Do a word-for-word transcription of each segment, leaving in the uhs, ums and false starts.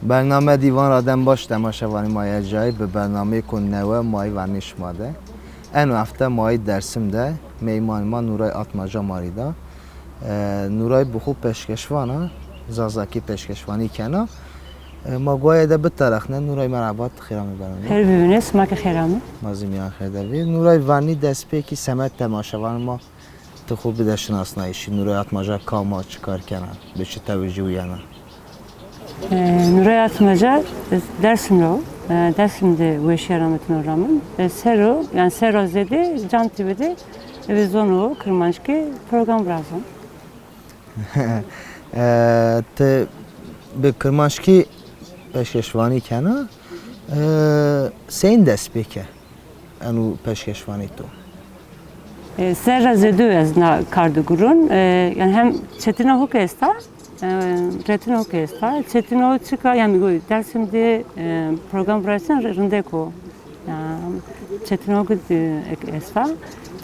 Bername dîvan ra dem baş temaşevanê ma yê cayî, bi bernameyêko newe ma yê vernî şima de. Eno hefte ma yê Dersim de, meymanê ma Nuray Atmaca ma rê da. E, Nuray bi xo peşkeşvan a, zazakî peşkeşvanî kena. E, ma guaye de biterexne. Nuray, merheba, ti xêr amê bername. Xêr bimîne, sima kî xêr amê. Ma zî mîyan xêr de bî. Nuray, vernî destpêkî semed temaşevanê ma ti xo bide şinasnayîşî. Nuray Atmaca kam a, çi kar kena, bi çi tewir ci wîyena? E, Nuray Atmaca, e, Dersim ra o. E, Dersim de weşîya ramitino ramin. E, ser o, yanî serra zêde Can T V de ebe zono kirmanckî program virazon. E, ti bi kirmanckî peşkeşvanî kena, e, seyîn dest pê ke eno peşkeşvanê to? E, serra zêde ez na kar de guron. E, yanî hem çetina ho kî esta, e, retina ho kî esta. Çetina ho çika, yanî Dersim de, e, program viraştin rindek o. Ya, çetin o ki, e, esta.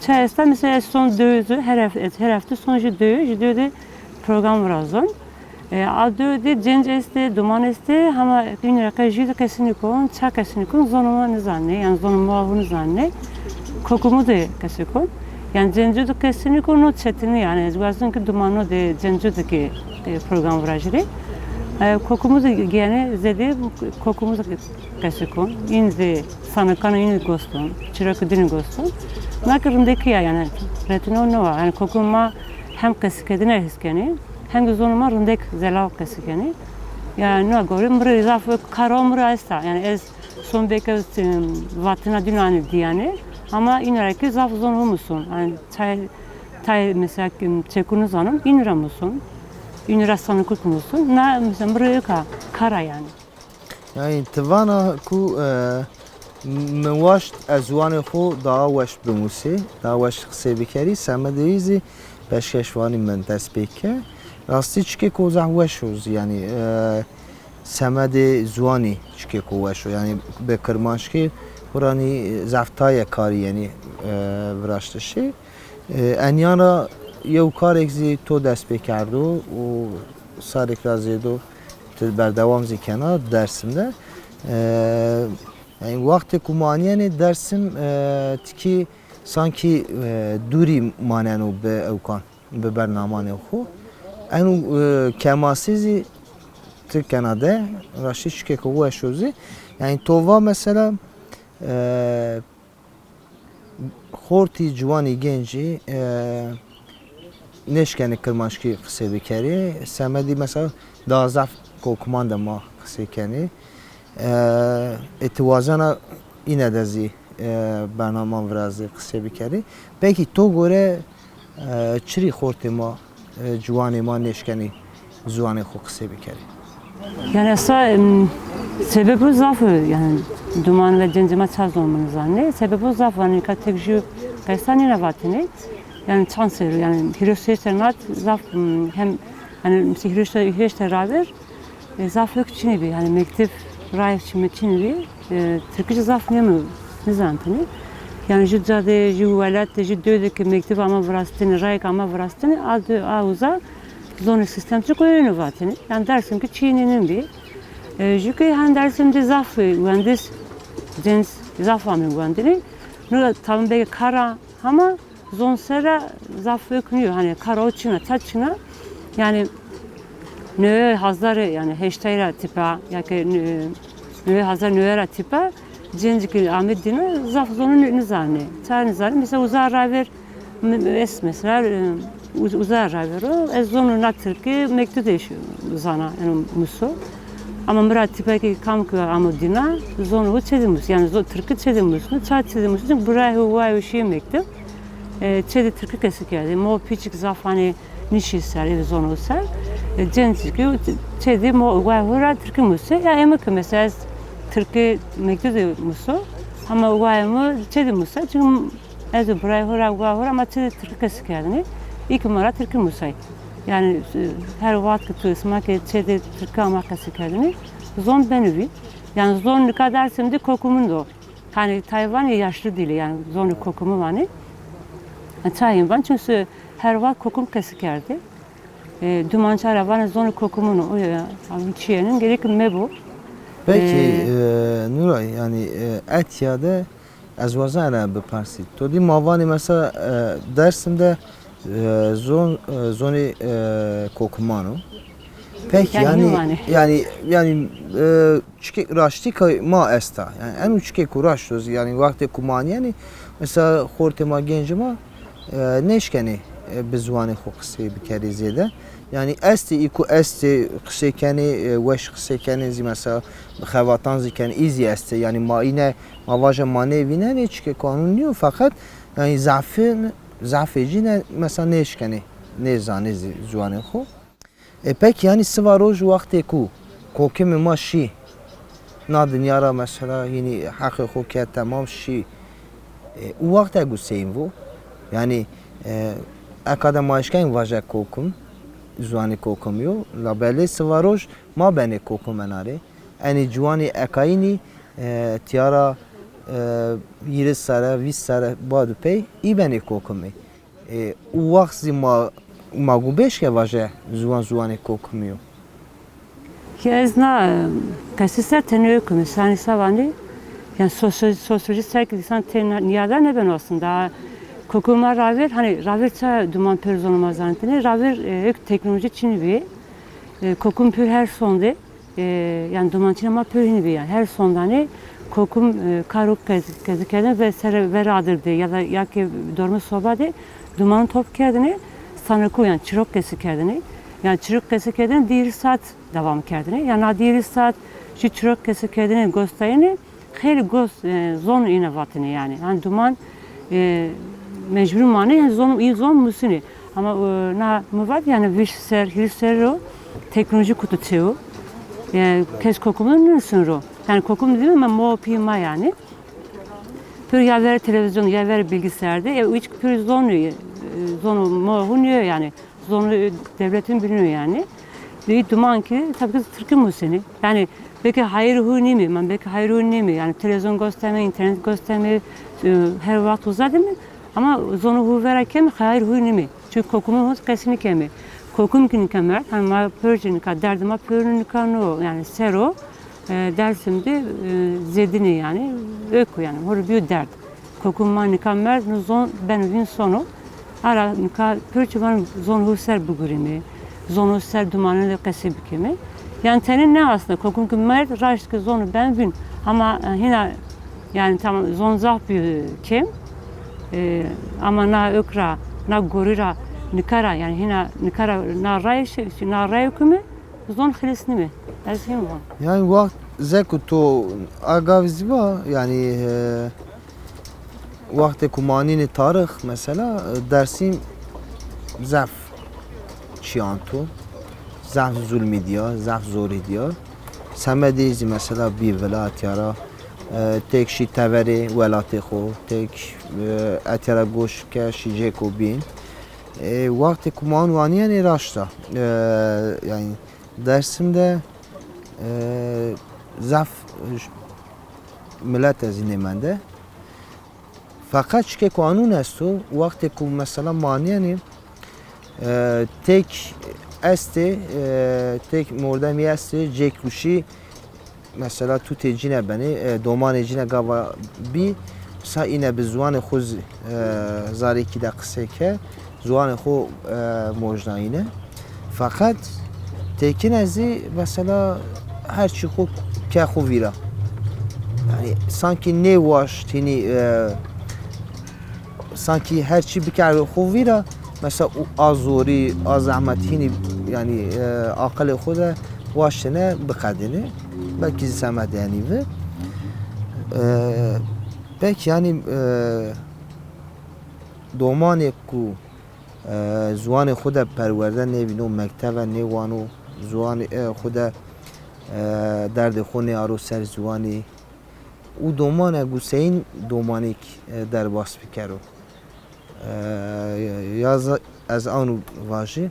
Ça esta, mesela, ez son dewe, her hef-, ez her hefte son jü dewe, jü dewe de program virazon. E, a dewe de cenc estê, duman estê, hama ino ra qe jü de qesî nîkon, ça qesî nîkon, zonê ma nizanê, yanî zonê ma ho nizanê. Kokumu de qesî kon. Yanî cencu de qesî nîkon, no çetinî, yanî ez wazon ki dumano de, cencu de ki, e, program virajirê. E, kokumu de gene zêde kokumu de qesî kon. În zî sanikana în goston, çîrokê dînî goston. Na ki rindekî ya, yanî retino no wa. Yanî kokumê ma hem qesîkerdene his kenê, hem de zonê ma rindek zelal qesî kenê. Yanî no gore mi rê zaf karo mi ra esta. Yanî ez son bêke, e, vatina dîno anî dîyane. Ama în ra ki zaf zonê ho muson. Yanî tay, tay mesela, e, çeku nizanon, în ra muson. În ra sanikû ki muson. Na mesela mi rê eka kara yanî. Yanî ti vana ku, e, mi waşt ez ziwanê xo daha weş bimusê, daha weş qisê bikerî, semedê wî zî peşkeşvanî mi dest pê ke. Rastî çikêko zaf weş o zî, yanî, e, semedê ziwanî çikêko weş o. Yanî bi kirmanckî xo ra nî zaf taye karî yenî, e, viraştişî. E, enîyan ra yew karêk zî to dest pê kerdo û sarêk ra zêdo ti berdewam zî kena Dersim de. E, yanî wextê ku ma anîyenê Dersim, e, tikî sankî, e, dûrî maneno bi ewkan, bi bernamanê xo. Eno, e, kemasî zî ti kena de, raştî çikêko weş o zî. Yanî to va mesela, e, xortî, ciwanî, gencî, e, nêşkenê kirmanckî qisê bikerê. Semedî mesela daha zaf kokuman de ma qisê kenê. E, ê ti wazena îne de zî, e, bernaman virazê, qisê bikerê. Pekî to gore, e, çirî xortê ma, e, ciwanê ma nêşkenê ziwanê xo qisê bikerê? Yanî esa, em, sebebo zaf o, yanî duman ve cencê ma ça zon mi nizanê. Sebebo zaf, yanî ka tek jü qesa nêna vatinê. Yanî çand serr o, yanî hîris heşt serr nat zaf, em, hem, yanî mesela hîris heşt serr raver, e, zaf hok çinî bî, yanî mekteb, rayek çinî bî, e, tirkî zî zaf nêmû, nizantinî. Yanî jü ca de, jü welat de, jü dew de ki mekteb ama virastinî, rayek ama virastinî, a de, a uza zonê sîstem çik o, êno vatinî. Yanî Dersim ki çîyê nînin bî. E, jü ki han Dersim de zaf, e, wendis, cins zaf amê wendinî. No tabî belkî kara, hama zon ser ra zaf hok nîyo. Hanî kara o çin a, ça çin a. Yanî newe hazar, yanî heştay ra tîpa, ya ki ne-, newe hazar newe ra tîpa, cenc ki amê dîna zaf zonû nî-, nizanê. Ça nizanê? Mesela uza ra ver, m-, es mesela, e, uz-, uza ra ver o, ez zonû na tirkî mektub de ş-, zana, yanî muso. Ama mi ra tîpa ki kam ki amo dîna, zonû çê de mus-, yanî zo-, tirkî çê de musno, ça çê de musno, çünkü birayê ho, wayê ho şîyê mektub. E, çê de tirkî qesî kerdê. Mo pîçik zaf hanî nîşî ser, ê zonû ser. E, cenc ki çê de mo wayê ho ra tirkî musê. Ya ê mi ki mesela ez tirkî mektub de muso, ama wayê mi çê de musa. Çünkü ez û birayê ho ra, wayê ho ra ma çê de tirkî qesî kerdinî. Ê ki ma ra tirkî musay. Yanî, e, her wext ki tu sima ki çê de tirkî ama qesî kerdinî, zon benî vî. Yanî zon nika Dersim de kokumun do. Hanî tay vanê yaşlı dili, yanî zonê kokumu vanê. Çayên van, çünkü her wext kokum qesî kerdê. E, duman ça ra vanê zonê kokumun o, e, çîyê nînin, gerek ki mebo. Peki, Ee, e, Nuray, yani, e, etya de ez wazen ra bipersî. To dî ma vanê mesela, e, Dersim de, e, zon, e, zonê, e, kokiman o. Peki, Yani yani, hîn vanê. yani, yani, e, çikê raştî ke ma esta. Yani, eno çikê ku raşt o zî, yani, wextê ku ma anîyenî, mesela, xortê ma, gencê ma, e, nêşkenê, e, bi ziwanê xo qisey bikerê zêde. Yani, estê, î ku estê, qisey kenê, e, weş qisey kenê zî, mesela, xebatan zî kenê, î zî estê. Yani, ma îne, ma vaje ma nêvînenê, çike kanûn nîyo, feqet, yani, zafê, zafê cîne, mesela, nêşkenê, nêzanê zî ziwanê xo. E, peki, yani, siva roj wextê ku kokimê ma şî, na dinya ra, mesela, hînî heqê xo ke temam şî, e, û wexte ku seyîn vo? Yani, e, eka de ma eşkenî vaje kokim, ziwanê kokimî yo, labelê siva roj ma benê kokim enarê. Enê ciwanê ekayînî, e, tîya ra, e, hîris serre, vîst serre bado pey î benê kokimî. E, û wext zî ma, ma gu bêş ke vaje ziwan ziwanê kokimî yo. Ki ez na, e, qesî ser tenê yo kume, sanî sa vanê, yani sosyo-, sosyolojî ser ki dîsan tê na-, nîyada nêbeno aslında. Kokim ma ravêr, hani ravêr ça duman pêr zonê ma zanitêne, ravêr, e, ök teknolojî çinî bî. E, kokim pêr her sondê, e, yani dumançîna ma pêr hînî bî yani. Her sondanê kokim, e, karo qesî, qesî kerdêne ve sere ver adir de ya da ya ki dormê soba de duman top kerdêne, sanıku yani çirok qesî kerdêne. Yani çirok qesî kerdêne dî hîris saat devam kerdêne. Yani na dî hîris saat jû çirok qesî kerdêne, gos dayêne, xeylê gos, e, zon îne vatêne yani. Hani duman, e, mecbur manê yani zon, î zon musînê. Ama, e, na mi vat yani vîst ser, hîris ser ro teknolojî kutu çê yo. Yani kes kokumunu nêsin ro. Yani kokum dîme ma mo pî ma yani. Pür ya ver televîzyon, ya ver bilgisayar de. E, üç pür zon, e, zon mo hu nîyo yani. Zonû, e, dewletin bilîno yani. Dî duman ki, tabii ki Tirkî musînî. Yani belki hayır hu nîmî, man belki hayır hu nîmî. Yani televîzyon gos deme, înternet gos deme, e, her wext uza deme. Ama zonû hu vera keme, hayır hu nîmî. Çünkü kokumun hu qesî nîkeme. Kokum ki nika merd, hani ma pörcü nika, derdê ma pörü nika no, yani sero, e, Dersim de, e, zêdinê yani, ök o yani, hor bîyo derd. Kokum ma nika merd, no zon beno vîn sono. Ara nika pir çi van zon hu ser bigurîme. Zon hu ser dumanê de qesey bikeme. Yani tenê ne aslında, kokum ki merd, raşt ki zon ben vîn. Ama, e, hîna, yani tamam zon zaf bî kêm. E, ama na ök ra, na gorî ra, nika ra, yani hîna nika ra na rayê şi-, na rayê kume, zon xilîs nîme. Ez hîn van. Yani wext zek û to agav zî va, yani, e, wextê ku ma nînê tarix mesela, e, Dersim zaf çîyan to, zaf zulmî dîya, zaf zorî dîya. Semedê zî mesela bî vila etya ra, e, têk şî teverê welatê xo, têk, e, etya ra goş ke şî jêko bîn. E, wextê ku ma wan wanîyenê raşt a. E, yani Dersim de, e, zaf j-, milet ez zî nêmende. Feqet çike ku anûn esto, wextê ku mesela ma anîyenê, e, têk estê, e, têk mordemî estê, cêk û şî, mesela tutê cîne benê, e, domanê cîne gava bî, sa îne bi ziwanê xo zî, e, zarêkî de qisey ke, ziwanê xo, e, mojnayîne. Feqet têkine zî mesela her çî xo ke xo vîra. Yani sankî nêwaşt hînî, e, sankî her çî bikerdo xo vîra, mesela û a zorî, a zehmet hînî, yani, e, aqilê xo de waştêne biqedêne. Belkî zî semedê enî vi. E, belkî yani, e, domanê ku, e, ziwanê xo de perwerde nêvîno, mekteve nêwano, ziwanê, e, xo de, e, derdê xo nêaro ser ziwanî, û domane gu seyîn domanêk, e, derbas bikero. E, ya z-, ez anu vajî.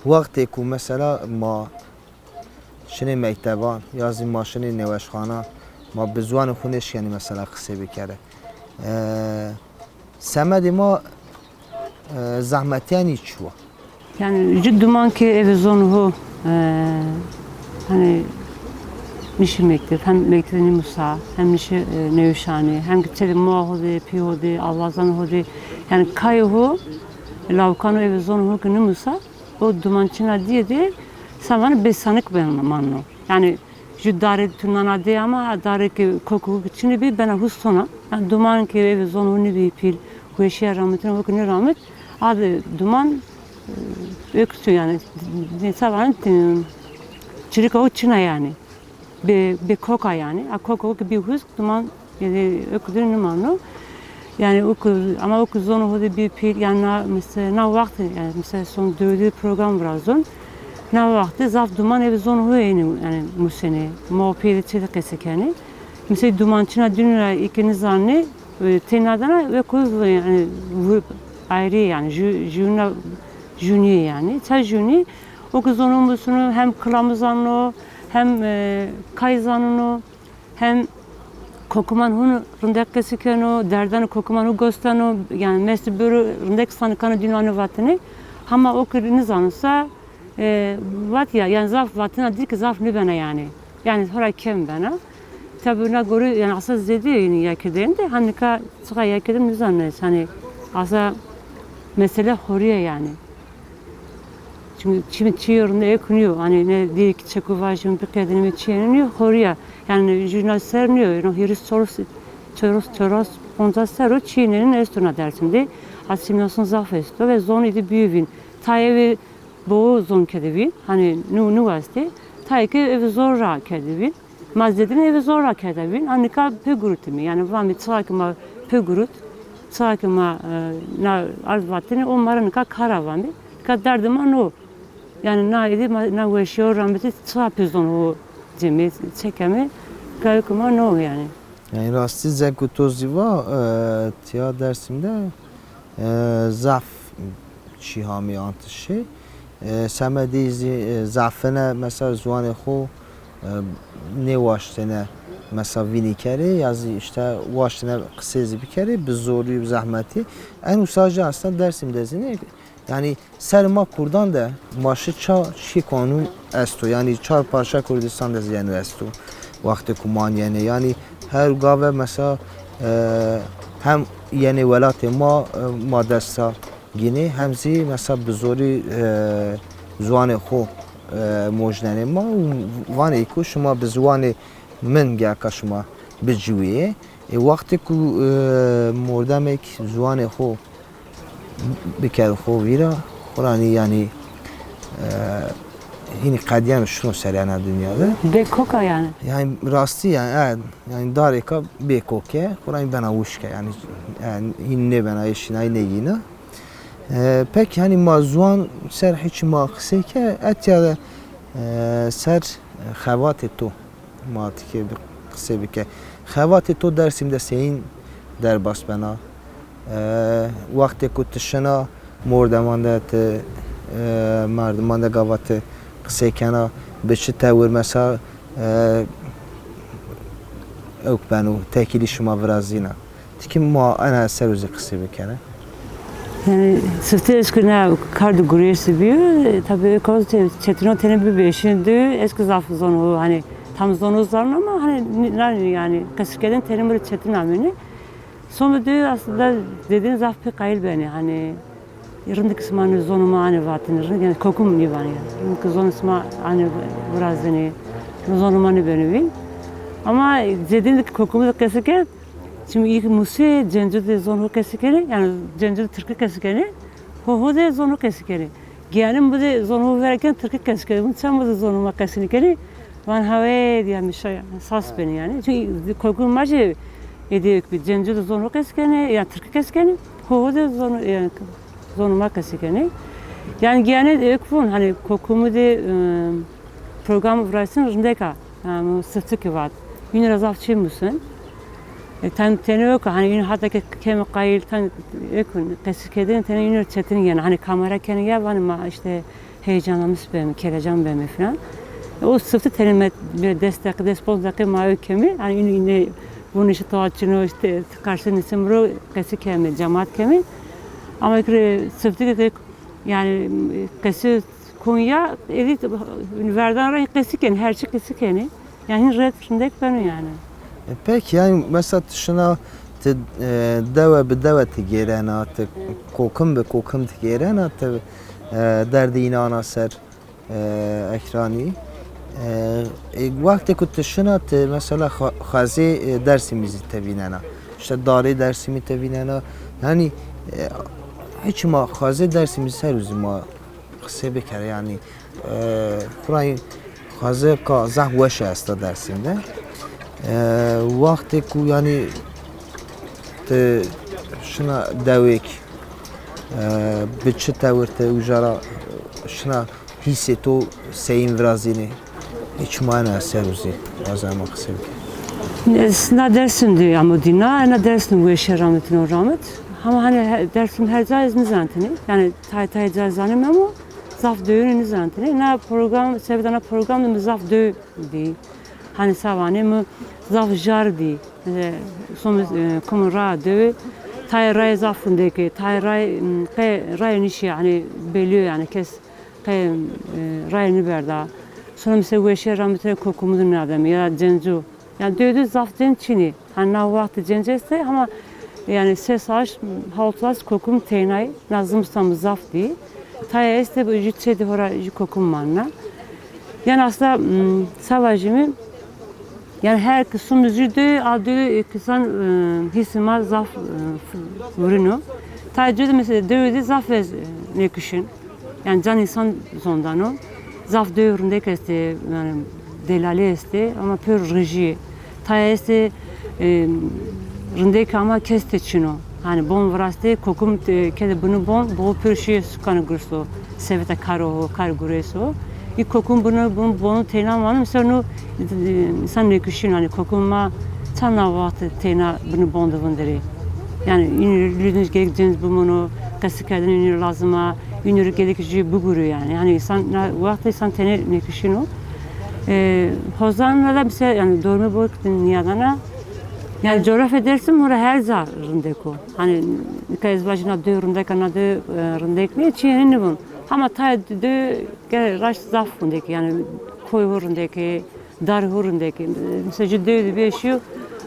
Wextê ku mesela ma şinê mekteban ya zî ma şinê nêweşxana, ma bi ziwanê xo nêşkenî mesela qisey bikerê. E, semedê ma, e, zehmetîyenî çi wa? Yani jû duman ki eve zon ho, e, hani Nişî mekteb, hem mektebî nimusa, hem nişî, e, newşanî, hem ki çê de ma ho de, pî ho de, alvazan ho de, yanî kayê ho, lawkan ho eve zon ho ki nimusa, o duman çina dîye de, sen vanî bêsanik ben-, manno. Yanî ju darê tu nana dê ama darê ki koko ki çinî bî bena hustona. Yanî duman ki eve zon ho nîbî pîl, weşîya ramitine ho ki nêramit, a de duman, e, öksü yanî, ne, sa vanî, e, çirika ho çina yanî. Bê, bê koka yanî. A koka ho ki bî husk, duman, yanî, o ki dî nimano. Yanî, o ki, ama o ki zonê ho de bî pîl, yanî, na, mesela, na waxt, yanî, mesela, son dördü program virazon. Na waxt de zaf duman eve zonê ho ênî, yanî, musenê. Ma o pê de çê de qese kenê. Mesela, duman çina dînû ra î ke nizanê, e, têna dana, ve ko, yanî, vu-, ayrı, yanî, ju-, juna, juniye, yanî. Ça juni, o ki zonê ho museno, hem kilamû zano, hem, e, kay zaneno, hem kokuman ho rindek qesî keno, derdanê kokuman ho gos dano, yanî mestî bêro rindek sanikano dînû anê vatene. Hama o ki nizano sa, e, vat ya, yanî zaf vatena dî ki zaf nêbena yanî. Yanî ho ra kem bena. Tabî na gore yanî asa zêde yanî ya kerdene de, ha nika çiqa ya kerdene nizano, yanî asa mesele xorî ya yanî. Çimkî çî, çî rindek nîyo. Hanî ne dî ki çeku vajîme, biqedînîme, çîyêne nîyo, xorî ya. Yanî jûna ser nîyo. Yanî hîris, çaris, çaris, çaris, poncas serr o çîyêne esto na Dêrsim de. Asîmîlasyon zaf esto ve zon îdî bîyo vîn. Tayê eve boğu zon kerdî vîn. Hanî nû, nû wastê. Tayê ki eve zor ra kerdî vîn. Ma zêdîn eve zor ra kerdî vîn. A nika pê gurutîme. Yanî vame çiqa ki ma pê gurut, çiqa ki ma, e, na ard vatene, o ma ra nika kara vame. Nika derdê ma no. Yanî na êdî ma, na weşîya ho ramitî çiqa pê zon ho cême, çekeme, kayê ki ma no yanî. Yanî rastî zek û to zî va, e, tîya Dêrsim de, e, zaf çî hamî antişê. E, semedî zî, e, zafine, mesela ziwanê xo, e, nêwaştêne, mesela vînî kerê, ya zî îşte waştêne qisê zî bikerê, bi zorî, bi zehmetî. En usa jî aslında Dêrsim de zî nê, yanî ser ma kurdan de ma şi ça şî kanûn esto, yanî çar parça Kurdistan de zî eno esto. Wextê ku ma nîyenê, yanî her gave mesela, e, hem yenê welatê ma, e, ma desta gînê, hem zî mesela bi zorî, e, ziwanê xo, e, mojnenê ma û vanê ku şima bi ziwanê min gereka şima biciwîyê. E, wextê ku, e, mordemek ziwanê xo bikerdo xo vîra, xo ra nî yanî, e, hînî qedîyeno şino ser ena dinya de. Bê koka yanî. Yanî rastî yanî, e, yanî darêka bê koke, xo ra nî bena wişke yanî, e, hînî nêbena ê şînayî nêgîna. E, pekî, hanî ma ziwan ser hîçî ma qisey ke, etya de, e, ser xevatê to ma tikê bi qisey bike. Xevatê to Dêrsim de seyîn derbas bena? E, wextê ku ti şina mordeman de ti, e, merdiman de gava ti qisey kena, bi çi tewir mesela, e, ewk beno, tekîlî şima virazîna? Tikî ma ena ser o zî qisî bikene. Yanî, sifte ez ki na kar de gureştî bîyo, e, tabî, e, kar çe-, çetin o tenê bibê. Şîn de ez ki zaf zon ho, hanî, tam zon ho zan ama, hanî, nî-, na, yanî, qesî kerdene tenê mi rê çetin amêne. Some de aslında zêdîn zaf pê qayîl benê, hanî, Rindek sima nê zonê ma anê vatene, rindek, yanî, kokum nîvanê. Rindek zonê sima anê virazenê, zonê ma nêbenê vîn. Ama zêdîn de ki kokumî de qesî kerd, çimkî î ki musê, cenco de zon ho qesî kenê, yanî cenco de tirkî qesî kenê, ho ho de zon ho qesî kenê. Gîyanê mi de zon ho vera kenê, tirkî qesî kenê. Vûn çend ma de zonê ma qesî nêkenê? Van hawê dî, yanî, şa-, sas benê yanî. Çimkî kokumê ma jî êdî ewk bî. Cenco de zon ho qesî kenê, yanî tirkî qesî kenê. Ho ho de zon, yanî, zonê ma qesî kenê. Yanî gîyanê ewk vûn, hanî, kokumî de, e, program viraştin rindek a, yanî, sifte ki vat. Înî ra zaf çê musen. E, ten-, tenê ewk a, hanî, înî hata ke kemî qayîl, ten ewk qesî kerdene, tenê înî ra çetin yena. Hanî kamera kenê ya, vanê ma îşte heyecanlanmış beme, kelecan beme filan. E, o sifte tenê me bir des deqîqe, des ponc deqîqe ma ewk keme. Hanî înî, înî vûn îşte to açino, îşte karşında nişen biro qesî keme, cemaat keme. Ama ki sifte ki, yanî, qesî Konya, êdî verdan ra qesî kenê, her çî qesî kenê. Yani hin ret rindek beno yani. E, peki, yani mesela ti şina ti, e, dewe bi dewe ti gêrena, ti kokim bi kokim ti gêrena, ti, e, derdî îna ana ser, e, ekranî. E, e, wextê ku ti şina ti mesela xa-, xazê, e, Dersimî zî ti vînena. İşte darê Dersimî ti vînena. Yani, e, hiç ma xazê Dersimî ser û zî ma qisê bikere yani. E, xurayî xazeka zaf weş esta Dersim de. E, wextê ku yani ti şina dewêk, e, bi çi tewir ti uca ra şina hîsê to seyîn virazînê? Hiç ma ena ser û zî wazema qisê bike. Ez na Dersim de amo dîna, na Dersim weşe ramitino ramit. Hama hani he-, Dersim her ca ez nizantinî. Yani tay tay ca zanim amo zaf dewênî nizantinî. Na program, sebeda na program de mi zaf dew dî. Hani sa vanê mi zaf jar dî. Mesela, some, e, kumu ra dewi, tayê rayê zaf rindek ê, tayê ray, m, qe rayê nişî, hani belîyo yani kes qe, e, rayê niberda. Sonra mesela weşe ramitine kokumu de nîyademe ya da cencu. Yani dewi de zaf cenc çinî. Hani na wextî cenc estê ama yani ses aş, hawt aş kokum teynay, na zimistan mi zaf dî. Tayê estê, bu jü çê de hora jü kokum manna. Yani aslında, m, sa vajîme, yani her ki sum jü de, a de, e, kisan, e, hîsê ma zaf, e, f-, vurino. Tayê cü de mesela dewi de zaf ez, e, nêkişin. Yani can insan zondano. Zaf dew rindek estê, yani delalî estê ama pêro rijî yê. Tayê estê, e, rindek ama kes tê çin o. Hani bon virastê, kokum te-, kede bini bon, bo pêro şîyê sukanê gurso, seveta karo ho, kar gurêso. Î kokum bini bon, bonu teyna mano, mesela no, e, insan nêkişîno, hani kokum ma çand na wext teyna bini bon de vinderê. Yani, înî lüdünc gerek cênc bimono, qesî kerdene înî lazim a, înî gerek jü bigurî yani. Yani, insan, na wext insan tenê nêkişîno. E, hozan ra da mesela, yani, dormê bo ki nîyadana. Yani, coğrafya Dersim hora her ca rindek o. Hani, nika ez vajî na dew rindek a, na dew, e, rindek nê, çî henî nîvun. Hama tayê dew gere raşt zaf rindek, yani, koy ho rindek ê, darê ho rindek ê. Mesela jü dew de bê şîyo,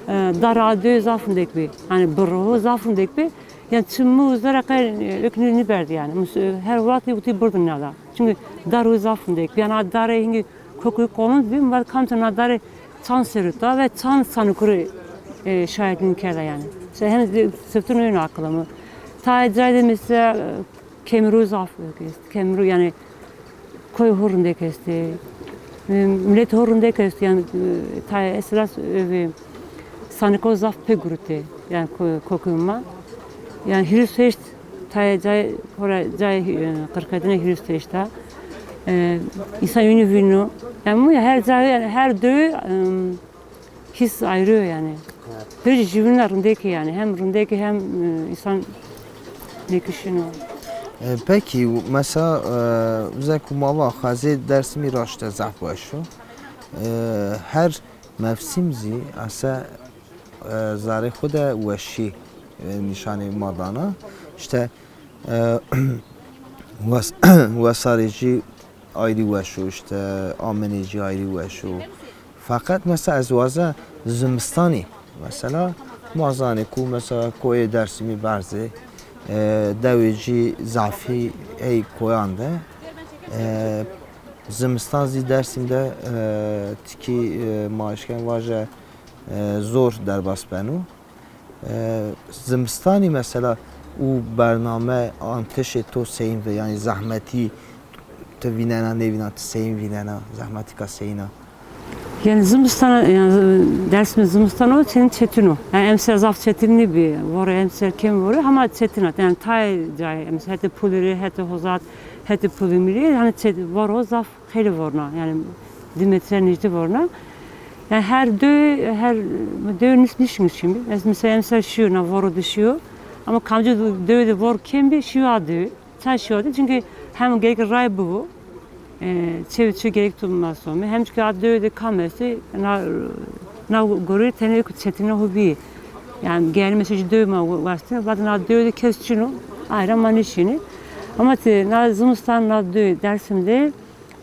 e, darê a dew zaf rindek bê. Hani birrê ho zaf rindek bê. Yani çimû zerre qe, e, ök nî-, nîberdî yani. Mus-, e, her wext witî birdin nîyada. Çünkü darê ho zaf rindek bê. Yani a darê hingî kokuyu qonun bî, mi vat kamta na darê çand serû ta ve çand sanî kurê, e, şahidlîğî kerda yani. Mesela hem de siftin oyun akılımı. Tayê cayê de mesela, e, Kemirû zaf est. Kemirû, yani, koy ho rindek estê. E, milet ho rindek estê, yani, e, tayê esas eve saniko zaf pê gurutê, yani, ko-, kokuyê ma. Yani, hîris heşt tayê cayê, hora cayê, e, qirkerdene hîris heşt a. E, insan yünü vîno. Yani, mu her cayê, yani, her dew, e, hîs ayrı yani. Evet. Pêro jübîn ra rindek ê yani. Hem rindek ê hem, e, insan nêkişîno. E, peki, mesela, e, uza ku ma va xazê Dersimî raşte zaf weş o. E, her mevsim zî ese, e, zarê xo de weşî, e, nîşanê ma dana. İşte, e, wes-, wesarê jî ayrî weş o, işte, amenê jî ayrî weş o. Feqet mesela ez waze zimistanî, mesela ma zanê ku mesela koyê Dersimî berz ê, e, dewê jî zafî ey koyan de, e, zimistan zî Dersim de, e, tikî, e, ma eşken vaje, e, zor derbas beno. E, zimistanî mesela û bername antişê to seyîn ve, yanî zehmetî ti vînena, nêvîna, ti seyîn vînena, zehmetîka seyîn a? Yani zimistana, yani Dersimê zimistan o, çetin çetin o. Yani emser zaf çetin nîbî, vore emser kêm vore, ama çetin a. Yani tay cayê, emser hetê Pulirî, hetê Hozat, hetê Pulimîrî, yani çet-, voro zaf xeylê vorna, yani di metre nêjdî vorna. Yani her dew, her dew nîş-, nîşkîno şîme. Ez mesela emser şîyo, na voro de şîyo. Ama kamcî dew de vor kêm bî, şîyo a dew. Ça şîyo a dew? Çünkü hem gerek ray bibo, e, çew çew gerek tu ma some. Hem çünkü a dew de kam estê, na, na gorî tenê ku çetinî ho bî. Yani gel mesela jü dew ma wastî, vat na dew de kes çin o, ay ra ma nîşînî. Ama ti na zimistan na dew Dersim de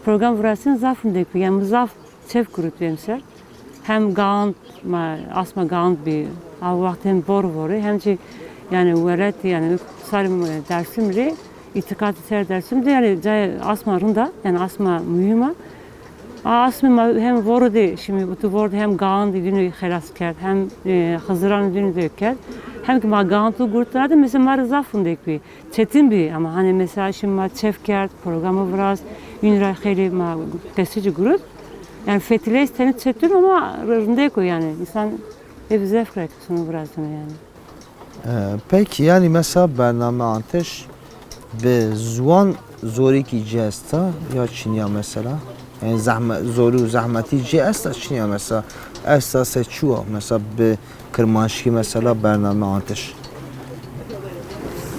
program virasin zaf rindek bî. Yani zaf çev kurutî emser. Hem gaand, ma, asma gaand bî, a wext hem vor vorî, hem jî, yanî, welatî, yanî, sarê Dersim rê, îtîqatî ser Dersim de, yanî, cayê asma rind a, yanî, asma muhîm a. A asmê ma hem voro de, şimdi tu vor de hem gaandî dînû xelas kerd, hem, e, xiziranî dînû de kerd, hem ki ma gaand tu gurtna de, mesela, ma rê zaf rindek bî. Çetin bî ama, hani, mesela, şimdi ma çef kerd, programî viraz, ün ra xeylê ma qesî ci gurut. Yanî fetileyîş tenê çetin ama rindek o, yanî însan ê zehf kerd ki sono virazino, yanî. E, peki, yanî mesela bername Antiş bi ziwan zorîkî ci esta ya çin ya mesela? Yanî zehme-, zorî û zehmetî ci esta, çin ya mesela? Esta se çi wa? Mesela bi kirmanckî mesela bername Antiş.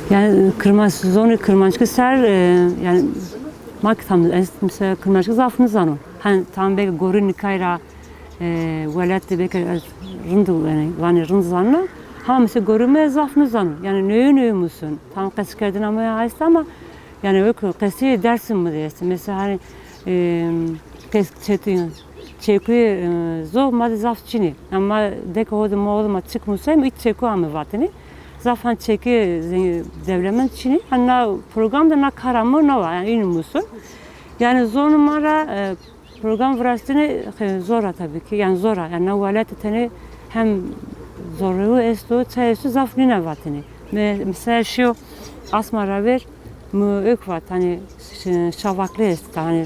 Yanî kirmanc-, zonê kirmanckî ser, e, yanî ma ki tam, ez mesela kirmanckî zaf nizano. Hani tam belkî gorî nikay ra, e, welat de belkî ez rind, yanî vanê rind zanena. Ama mesela gorî mi zaf nizano. Yanî newê newê musun. Tam qesîkerdina mi ya est ama, yanî wek qesî Dersim mi de est. Mesela hani, e, qes-, çetin, çekuyê, e, zo ma de zaf çin ê. Ama deke ho de ma, ho de ma çik musayîm, ît çeku ame vatene. Zaf han çekuyê zeng-, dewlemend çin ê. Hani na program de na kara mi na wa, yanî înî musun. Yanî zonê ma ra, e, program virastene, e, zor a tabii ki. Yanî zor a. Yanî na welat de tenê hem zorewî esto, çay esto, zaf nîna vatene. Me-, mesela şîyo asma ra ver, mi ök vat, hani ş-, şavakli est, hani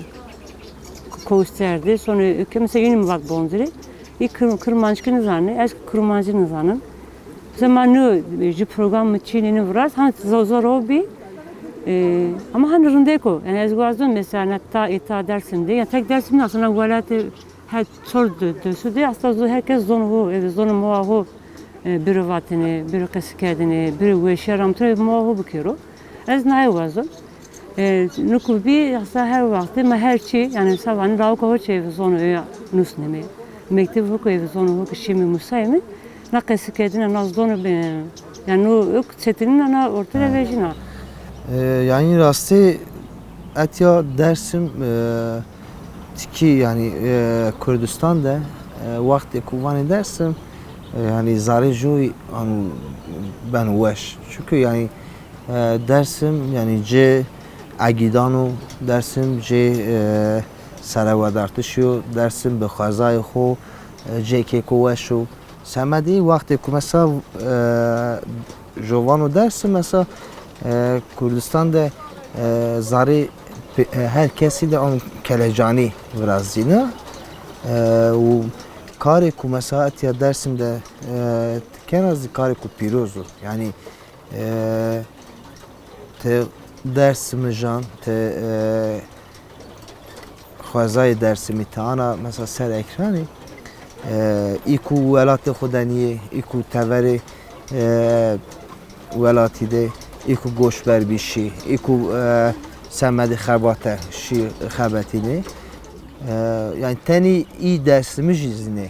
koster de, sonra ök, mesela înî mi vat bondirî. Î kir-, kirmanckî nizanê, ez kirmanckî nizanim. Mesela ma nû, e, jû program mi çin ê, nî viraz, han zor, zor o bî. E, ama hani rindek o. Yanî ez wazon mesela na ta, îta Dersim de, ya tek Dersim de, aslında welatê her çor de, desu de, aslında zo-, herkes zonê ho, eve zonê moa ho, e, biro vatene, biro qesî kerdene, biro weşîya ramtine moa ho bikero. Ez naye wazon. E, nuku bî, esa her wextî ma her çî, yanî, sa vanî lawika ho çî eve zonê ho nusneme. Mekteb ho ki eve zonê ho ki şîme musayme, na qesîkerdene, na zonê, e, yanî, no ök çetinîna na orte de vejîna. E, yanî rastî etya Dersim, e, tikî, yanî, e, Kurdistan de, e, wextê ku vanê Dersim, e, yanî zarê joy, ano, beno weş. Çunke, yanî, E, Dersim, yanî, cê egîdan o, Dersim cê, e, serewedartişî yo, Dersim bi xwezayê xo, e, cêkêko weş o. Semedî wextê ku mesela, e, jo vano Dersim, mesela, e, Kurdistan de, e, zarê pe-, e, her kesî de an kelecanî virazîna. E, û karê ku mesela etya Dersim de, e, kena zî karêko pîroz o. Yanî, E, ti Dersimijan, ti, e, xwezayê Dersimî ti ana mesela ser ekranî, e, î ku welatê xo de nîyê, î ku teverê, e, welatî de, î ku goşber bî şî, î ku, e, semedê xebate şî xebetînê. E, yanî tenî î Dersimijî zî nê.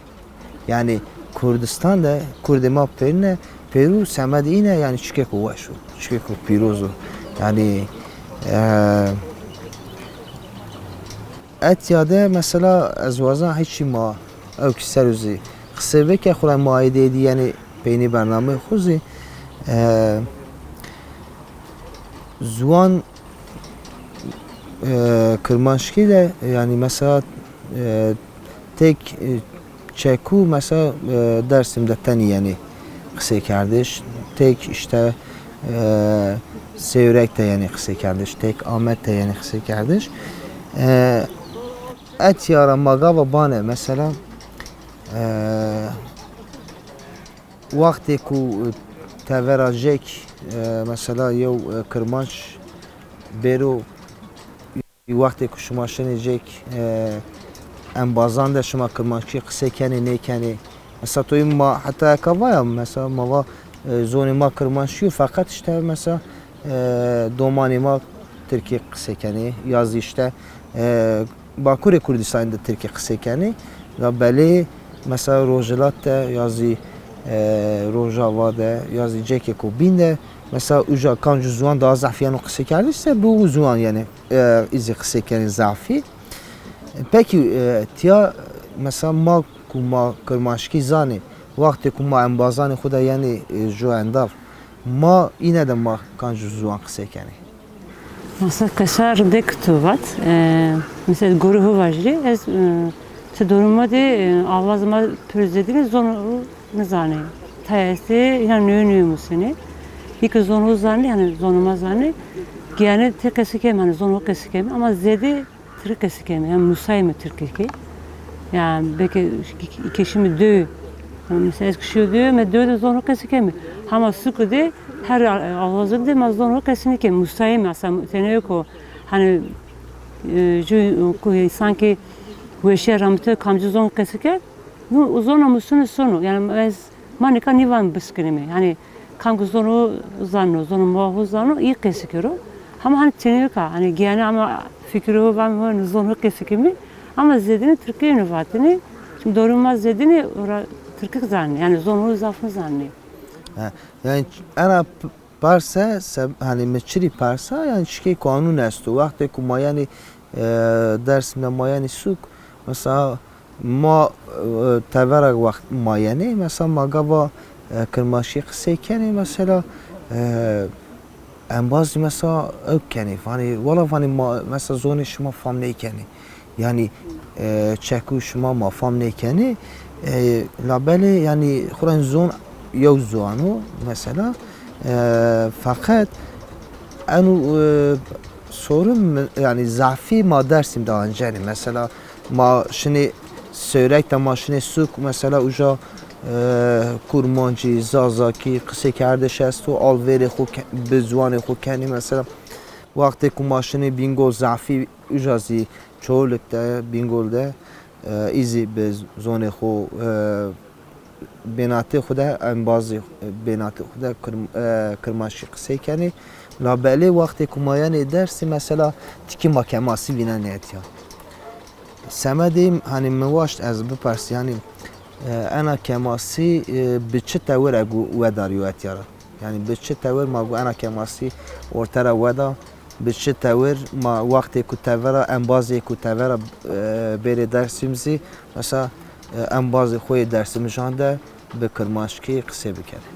Yanî Kurdistan de kurdê ma pêrine, pêrû semedê îne, yanî çikêko weş o, çikêko pîroz o. Yanî, e, etya de mesela ez wazan hîçî ma ewkî ser o zî qisey bike, xwura ma êdî êdî yanî peynî bernameyê xo zî, e, ziwan, e, kirmanckî de, yanî mesela, e, tek, e, çekû mesela, e, Dersim de tenî yenî qiseykerdiş, tek îşte, e, Sêwreg de yenî qiseykerdiş, tek Amed de yenî qiseykerdiş. E, etya ra ma gava bane mesela, e, wextê ku tevera jêk, e, mesela yew, e, kirmanc bêro, wextê ku şima şinê jêk, e, embazan de şima kirmanckî qisey kenê, nêkenê? Mesela toyî ma heta eka vaya, mesela ma va, e, zonê ma kirmanckî yo, feqet îşte mesela, e, domanê ma tirkî qisey kenê, ya zî îşte, e, Bakurê Kurdistanî de tirkî qisey kenê. Ya belê mesela Rojhilat de ya zî, e, Rojava de ya zî cekêko bîn de mesela uca kamcî ziwan daha zaf yeno qiseykerdiş se bi û ziwan yenê, e, î zî qisey kenê zafî. Pekî, e, tiya mesela ma Ma kirmanckî zanê, wextê ku ma embazanê xwu de yenê, e, ju endav, ma îne de ma kanco ziwan qisey kenê? Mesela qesa rindek tu vat, e, mesela gorê ho vajirê, ez, e, ti dorê ma de, e, awaz ma pir zêdîne zon nizanê. Tayê estê, înan newê newê musenê. Yê ke zon ho zanê, yanî zon ma zanê, giyane tê qesî keme, yanî zon ho qesî keme, ama zêde tirkî qesî keme, yanî musayîme tirkî ke. Yanî belkî ke şîme dewe, yanî mesela ez ke şîyo dewe, mi dewe de zon ho qesî keme. Hama suke de her awazêk de ma zon ho qesî nêkeme, musayîme, aslında tenê yo ke hani, e, ju, ku, sanki weşîye ramite kamcî zon qesî kerd, nu zona musune sono. Yanî ez, ma nika nîvan biskinîme. Yanî kam ke zon ho zano, zon ma ho zano, î qesî kero. Hama hani tenê yo ke, hani giyane ama fikirê ho vame ho, zon ho qesî keme. Ama zêdîne tirkî yeno vatene. Çünkü dorê ma zêdîne ora tirkî zanê. Yanî zon ho zaf nizanê. Ha, yanî ena p-, perse, se-, hani mi çirî persa, yanî çikê kanûn esto. Wextê ku ma yenê, e, Dêrsim de ma yenê sûk, mesela ma, e, tevera wext ma yenê, mesela ma gava, e, kirmanckî qisey kenê, mesela, e, embazî mesela ewk kenê, vanê, wela vanê ma, mesela zonê şima fam nêkenê. Yanî, e, çekû şima ma fam nêkenê. E, labelê yanî xwura zon yew ziwan o mesela. E, feqet eno, e, sorin mi-, yanî zafî ma Dêrsim de ancenê. Mesela ma şinê Sêwreg de ma şinê sûk, mesela uca, e, kurmancî, zazakî, qiseykerdiş esto, alvêrê xwu ke-, bi ziwanê xwu kenê mesela. Wextê ku ma şinê Bîngol zafî uca zî Çolik de, Bîngol de, e, î zî bi zonê xwu, e, bênatê xwu de, embazê, e, bênatê xwu de kirm-, e, kirmanckî qisey kenê. Labelê wextê ku ma yenê Dêrsim mesela tikî ma kemasî vînenê etya. Semedê, hanî mi waşt ez bipersî, yanî, e, ena kemasî, e, bi çi tewir egu wedarîyo etya ra? Yanî bi çi tewir ma gu ena kemasî orte ra weda, bi çi tewir ma wextê ku tevera, embazê ku tevera, e, bêrê Dêrsim zî, mesela, e, embazê xo yê dêrsimijan de bi kirmanckî qisê bikerê?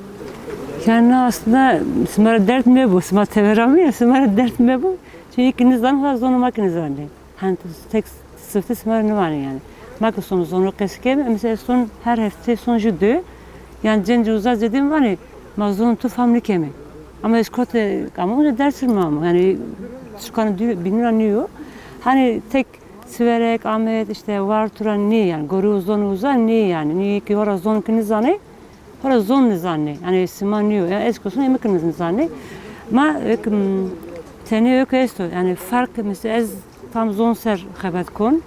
Yanî aslında sima ra derd mebo, sima tevera mi ya, sima ra derd mebo. Çünkü nizan ha zonê ma ki nizanê. Hani tek sifte sima ra nivanê yanî. Ma ki son zonê qesî keme, mesela son her hefte son ju de. Yanî cêncê uza zêdîn vanê, ma zonê tu fam nêkeme. Ama ez kote ama uca ders ma amo. Yanî çikan bînî ra nîyo. Hani tek Sîverek, Amed, işte Wartu ra nê yanî. Gorê o zonê uza nê yanî. Nê ki hora zon ki nizanê. Hora zon nizanê. Yanî sima nîyo. Yanî ez ki son ê mi ki nizanê. Ma ek, m, tenê ek esto. Yanî ferq, mesela ez tam zon ser xebet kon.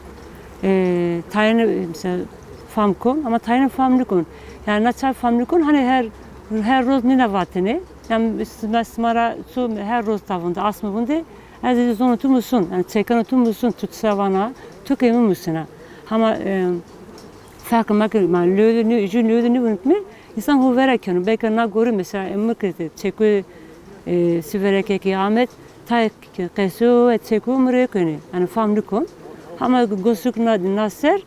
E, tayêne, mesela fam kon, ama tayêne fam nîkon. Yanî na çar fam nîkon, hani her, her roz nîna vatene. Yanî sima, sima ra ço her roz tavon de, asme vun de, ez ê zonê tu musun, yanî çekano tu musun, tu se vana, tu ki mi musina. Hama, e, ferq ma ki, ma lewê de nî-, ju lewê de nîvunitme, însan ho vera keno. Belkî na gorî mesela, e, mi ki çekû, e, Sîverekê ki Amed, tayê qesî û çekû mi rê kenê. Yanî fam nîkon. Hama gosûk na, na ser,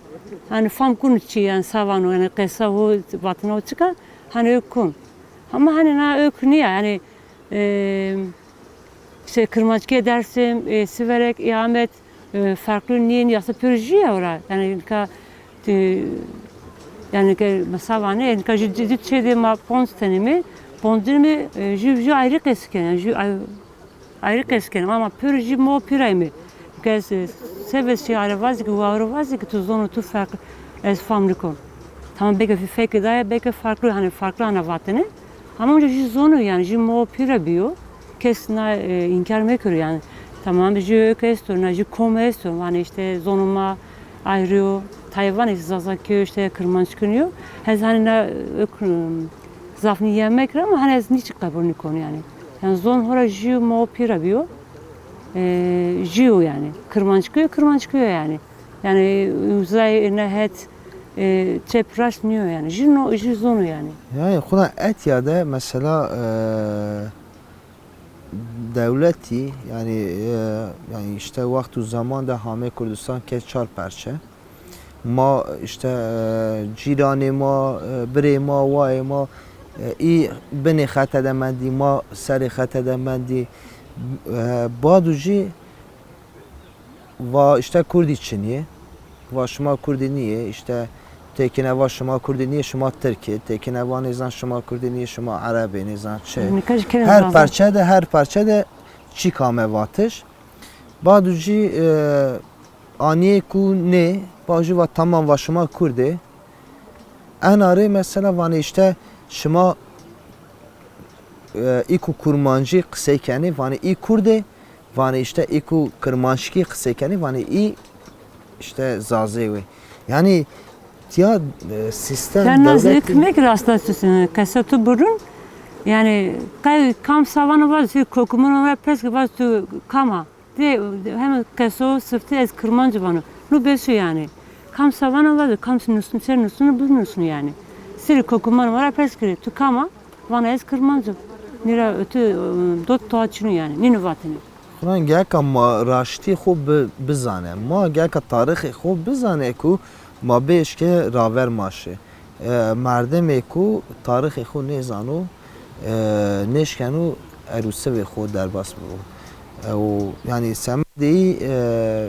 yanî fam kun çi, yanî se vano, yanî qesa ho, vatena ho çik a, hani ewk kon. Ama hani na ewk nîya, yanî, e, işte Kirmanckî Dêrsim, e, Sîverek, e, Amed, e, farklı nîyên, yasa pür jü ya ora. Yanî nika, e, yanî ke mesela vanê, nika jü, jü, jü çê de ma ponc tenîme, poncîne, e, jü, jü ayrı qesî kenê, yanî jü ay-, ayrı qesî kenê. Ama pür jü mo pîra yîme. Nika ez, e, se ves şey are vazî ki, wawre vazî ki tu zonê tu farklı, ez fam nîkon. Tamam, belkî fe-, fekê daye, belkî farklı, hani farklı ana vatene. Ama onca jü zonê yanî, jü mo pîra bîyo. Kes na, e, înkar mekero yanî. Tamam, jü ewk esto, na jü kom esto. Vanê işte zonê ma ayrî yo. Tayê vanê Zazakî yo, işte Kirmanckî yo. Ez hani na ewk, e, zaf nîya mekir ama hani ez nîçik qebul nîkon yanî. Yanî zon hora jü mo pîra bîyo. E, jü yo yanî. Kirmanckî yo, Kirmanckî yo yanî. Yanî uzay, nehet, e, çep raşt nîyo yanî. Jü no, jü zon o yanî. Yanî xwura etya de mesela, e, dewletî yanî, e, yanî işte wext û zaman de hamê Kurdistan ke çar perçe. Ma işte, e, cîranê ma, e, birê ma, wayê ma, e, î binê xete de mendî, ma serê xete de mendî. E, badu jî va işte kurdî çinî yê. Va şima kurdî nîyê, işte têkine va şima kurdî nîyê, şima tirk ê. Têkine va nêzan şima kurdî nîyê, şima ereb ê, nêzan çi. Nika jî kene Her zaza. Parçe de, her parçe de çîk ame vatiş. Badu jî, e, anîyê ku nê, badu jî va tamam, va şima kurd ê. Ena rê mesela vanê işte şima, e, î ku kurmancî qisey kenê, vanê î kurd ê, vanê işte î ku kirmanckî qisey kenê, vanê î işte zazê wê. Yanî tiya, e, sîstem, Yan na dewletî kimek rasta tu, qesa tu burun, yanî qey kam savano vaz, tu kokumano ra pers ki vaz tu kama. De, hem qeso sifte ez kirmanc vano. No beso yanî. Kam savano vaz, kam nusnî, ser nusnî, bu nusnî yanî. Siri kokuman vara pers kiri, tu kama? Vana ez kirmanc o. Nîra ötü, e, dot toa çinu yanî. Nîno vatene. Xuran geka ma raştî xo bi-, bizane. Ma geka tarixê xo bizane ku ma bêşke raver ma şi. E, merdimê ku tarixê xo nêzano, e, nêşkeno erusivê xo derbas bibo. E, û, yanî, semedê yî, e,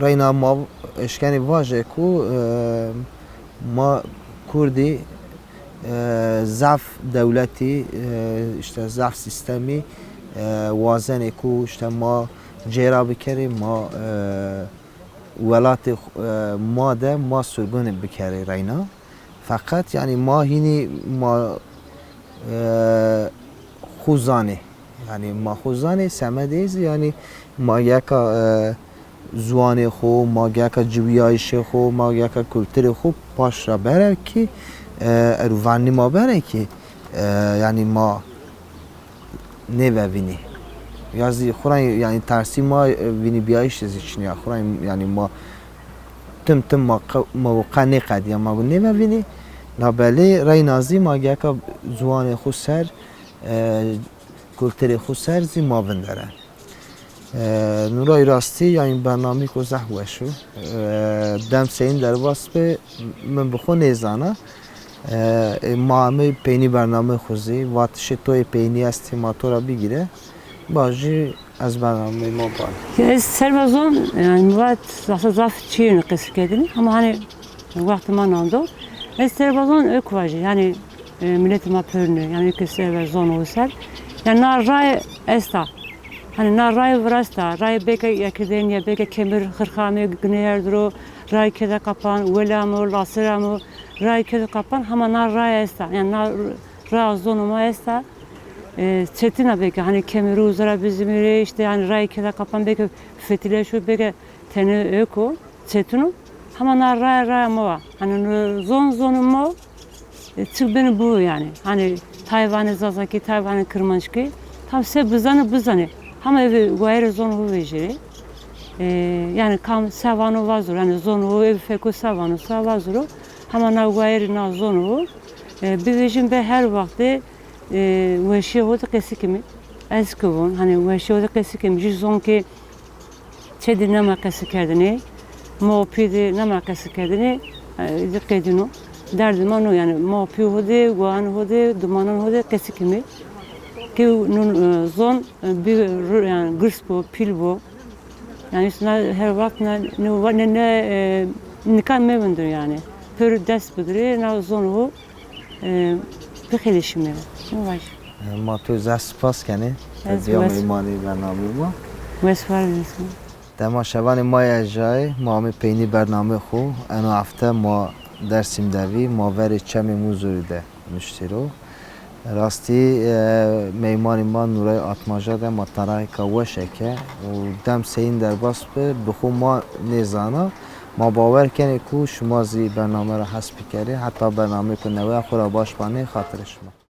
reyna ma eşkenî vaje ku, e, ma kurdî, e, zaf dewletî, e, işte zaf sîstemî, e, wazenê ku işte ma cêra bikerê, ma, e, welatê xu-, e, ma de ma surgunê bikerê reyna. Feqet, yanî, ma hînî ma, e, xwu zanê. Yanî, ma xwu zanê, semedê zî, yanî, ma yeka, e, ziwanê xwu, ma yeka ciwîyayîşê xwu, ma yeka kulturê xwu paş ra bere kî, e, erû vernî ma bere kî, e, yanî, ma nêvevînî. Ya zî xwu ra, yanî, tersî ma, e, vînîbîyayîşê zî çinî ya. Xwu ra, yanî, ma tim tim ma qe-, ma qe nêqedîya, ma gu nêvevînî. Labelê reyna zî ma geka ziwanê xwu ser, e, kulturê xwu ser zî ma vindere. E, Nuray rastî, yanî, bernameyêko zaf weş o. E, dem seyîn derbas bi, min bi xwu nêzana. E, e, ma amey peynî bernameyê xwu zî, vatişê to yê peynî estê ma to ra bigîre. Bajî ez bernameyê ma bal. Ez serba zon, yanî, mi vat, aslında zaf çîyêne qesî kerdinî, ama hani wextê ma nando. Ez serba zon ök vajî, yanî, e, miletê ma pêrune, yanî, ök serba zon o ser. Yanî, na ray esta. Hani na ray virasta, ray bêke Yekirdeniye, bêke Kemir Xirxamê, Güney Erdiro, ray Keda Kapan, Wela mo, Lasira mo, ray Keda Kapan, hama na ray esta. Yanî na ra zonê ma esta. E, çetin a bêke, hani Kemirû uza ra bizimîrê, işte, hani ray Keda Kapan bêke fetîleşo, bêke tenê ök o, çetin o. Hama na ray, ray ma wa. Hani no zon, zonê ma, e, çik benî bibo yanî. Hani tay vanê zazakî, tay vanê kirmanckî. Tam se bizanê, bizanê. Hama eve wayîrê zonê xo vejîrê. E, yanî kam se vano vazû ro. Yanî zonê xo eve feko se vano, se vazû ro. Hama na wayîrê na zonê xo, e, bivejîme be her wextê, e, weşîya xo de qesî kîme. Ez kî von, hani weşîya xo de qesî kîme. Jû zon ke Çê de nêma qesî kerdinê, ma û pî de nêma qesî kerdinê, e, de qedîno. Derdê ma no, yanî ma û pî ho de, guan ho de, dumanan ho de qesî kîme. Ke nun, e, zon, e, bi ru-, yanî girs bo, pîl bo. Yanî îşte na her wext ne, ne, ne, ne, e, nika mevindo yanî. Pêro dest bidirê, na zon ho, e, bixelişîme. Vaj. E, ma to zaf spas kenê. Ez Bîya wes- meymanê bernameyê ma. Wes war, wes war. Dema şevanê ma yê ejayê, ma amê peynî bernameyê xo. Eno hefte ma Dêrsim de vî, ma verê Çemê Muzurî de nuştê ro. Rastî, e, meymanê ma Nuray Atmaca de ma tarayêka weş eke û dem seyîn derbas bi, bi xo ma nêzana. Ma bawer kenê ku şima zî bername ra hes bikerê, heta bernameyêko newe xo ra baş banê, xatirê şima.